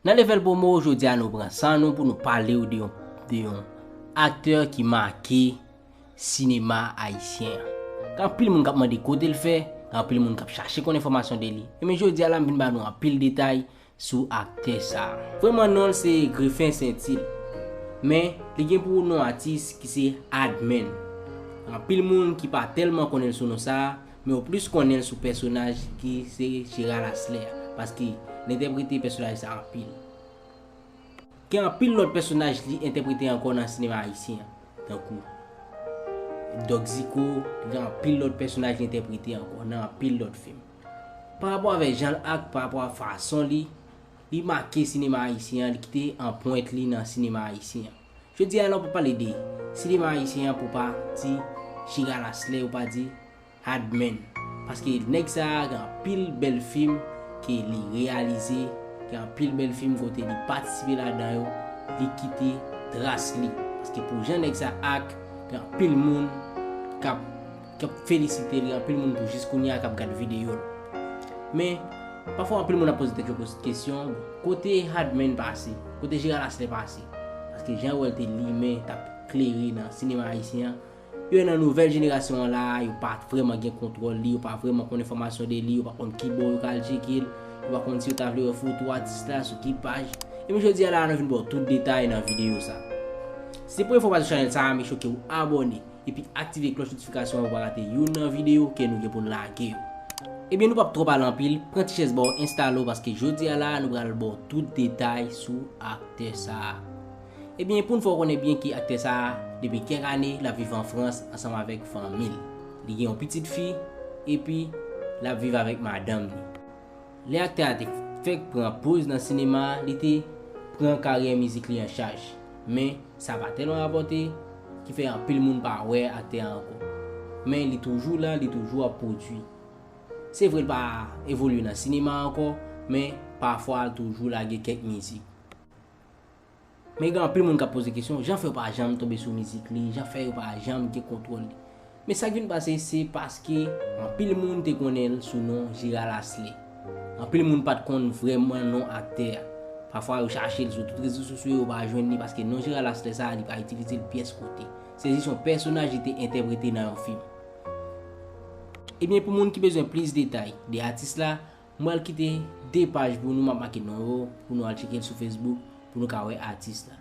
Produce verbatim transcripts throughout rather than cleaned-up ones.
Nan Level Promo, jodi a nou pran san nou pou nou pale w de yon, de yon aktè ki make sinema ayisyen an. Gen anpil moun k ap mande kote l fè, gen anpil moun k ap chache konn enfòmasyon de li. Ebyen jodi a la m vin ba nou anpil detay sou aktè sa a. Vrèman non l se Griffin Saintil. Men, li gen pou non atis ki se Hardman. Anpil moun ki pa tèlman konnen l sou non sa a, men yo plis konnen l sou pèsonaj ki se Gérald Asselin an, paske l entèprete pèsonaj sa a anpil. Gen anpil lòt pèsonaj li entèprete ankò nan sinema ayisyen an, tankou Doc Zico, gen anpil lòt pèsonaj li entèprete ankò nan anpil lòt fim. Pa rapò avèk jan l ak, pa rapò a fason li, li make sinema ayisyen an, li kite anpwent li nan sinema ayisyen an. Jodi a la, ou pa pale de sinema ayisyen an pou pa di Gérald Asselin, ou pa di Hardman. Paske nèg sa a gen anpil bèl fim ke li reyalize, gen anpil bèl fim kote li patisipe ladan yo, li kite tras li. Paske pou jan nèg sa a ak, gen anpil moun k ap, k ap felisite li, anpil moun pou jis kounye a k ap gad videyo l. Men, pafwa anpil moun ap poze tèt yo kesyon, kote Hardman pase? Kote Gérald Asselin pase? Paske jan yo wè l te limen, t ap klere nan sinema ayisyen an, yo nan nouvèl jenerasyon an la a, yo pa vrèman gen kontwòl li, yo pa vrèman konn enfòmasyon de li, yo pa konn ki bò yo ka al tcheke l, yo pa konn si yo ta vle wè foto atis la sou ki paj. Ebyen jodi a la a nou vin ba w tout detay nan videyo sa. Si se premye fwa w pase sou chanèl sa a, make sure ke w abòne epi aktive klòch notifikasyon an pou w pa rate youn nan videyo ke nou gen pou n lage yo. Ebyen nou p ap twò pale anpil, pran ti chèz ba w, enstale w paske jodi a la a nou pral ba w tout detay sou aktè sa a. Ebyen, pou n fè w konnen byen ki aktè sa a, depi kèk ane, l ap viv an Frans ansanm avèk fanmi l. Li gen yon pitit fi, epi l ap viv avèk madanm li. Lè aktè a te fèk pran poz nan sinema a, li te pran karyè mizik li an chaj. Men, sa pa tèlman rapòte, ki fè anpil moun pa wè aktè a ankò. Men, li toujou la, li toujou ap pwodui. Se vre, l pa evolye nan sinema ankò, men pafwa, l toujou lage kèk mizik. Men gen anpil moun k ap poze kesyon, jan fè yo pa janm tonbe sou mizik li, jan fè yo pa janm gen kontwòl li. Men sa k vin pase, se paske anpil moun te konnen l sou non Gérald Asselin. Anpil moun pa t konn vrèman non aktè a. Pafwa, yo chache l sou tout rezo sosyo, yo pa jwenn li, paske non Gérald Asselin sa a, li pa itilize l pyès kote. Se jis yon pèsonaj li te entèprete nan yon fim. Ebyen, pou moun ki bezwen plis detay de atis la, mwen al kite de paj pou nou, m ap make non yo, pou nou al tcheke l sou Facebook, pou nou ka wè atis la.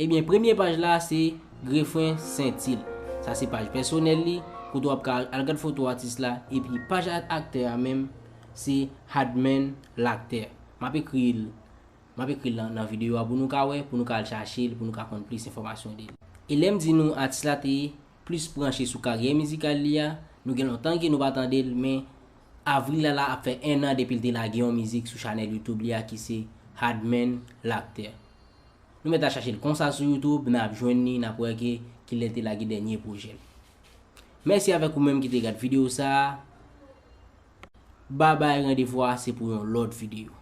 Ebyen, premye paj la, se Griffin Saintil. Sa se paj pèsonèl li, kote w ap ka al gad foto atis la, epi paj a-, aktè a menm, se Hardman Lacter. M ap ekri l, m ap ekri l nan, nan videyo a pou nou ka wè, pou nou ka al chache l, pou nou ka konn plis enfòmasyon de li. E lè m di nou atis la te plis branche sou karyè mizikal li a, nou gen lontan ke nou pa tande l, men avril la la ap fè en an depi l te lage yon mizik sou chanèl YouTube li a ki se Hardman Lacter. Nou mèt al chache l konsa sou YouTube, n ap jwenn li, n ap wè ke kilè l te lage dènye pwojè l. Mèsi avèk ou menm ki te gad videyo sa a. Babay, randevou a se pou yon lòt videyo.